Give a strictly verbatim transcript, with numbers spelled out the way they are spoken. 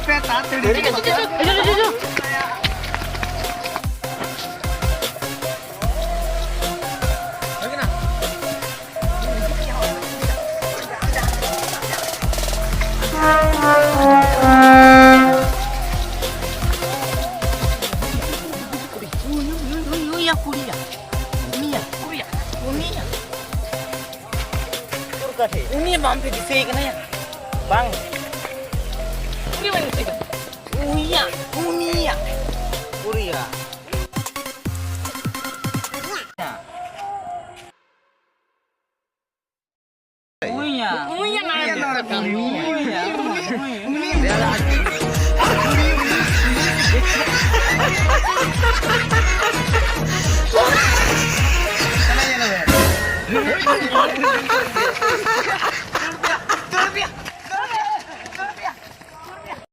ᱯᱮ ᱛᱟᱲᱟᱛᱟᱲᱤ᱾ ᱴᱷᱤᱠ ᱟᱪᱷᱮ, ᱴᱷᱤᱠ ᱟᱪᱷᱮ, ᱦᱤᱡᱩᱜ, ᱦᱤᱡᱩᱜ, ᱦᱤᱡᱩᱜ᱾ ᱩᱱᱤᱭᱟ, ᱩᱱᱤᱭᱟ, ᱩᱱᱤᱭᱟ᱾ ᱩᱱᱤᱭᱟ ᱵᱟᱝ ᱯᱮ ᱫᱤᱥᱟᱹᱭᱮ ᱠᱟᱱᱟ ᱭᱟ? ᱵᱟᱝ᱾ ᱩᱱᱤ ᱵᱟᱝ ᱫᱤᱥᱟᱹᱭᱮ ᱠᱟᱱᱟ᱾ ᱩᱱᱤᱭᱟ, ᱩᱱᱤᱭᱟ᱾ ᱩᱨᱤᱭᱟ᱾ ᱩᱭᱟ᱾ ᱩᱭᱟ᱾ ᱩᱭᱟ᱾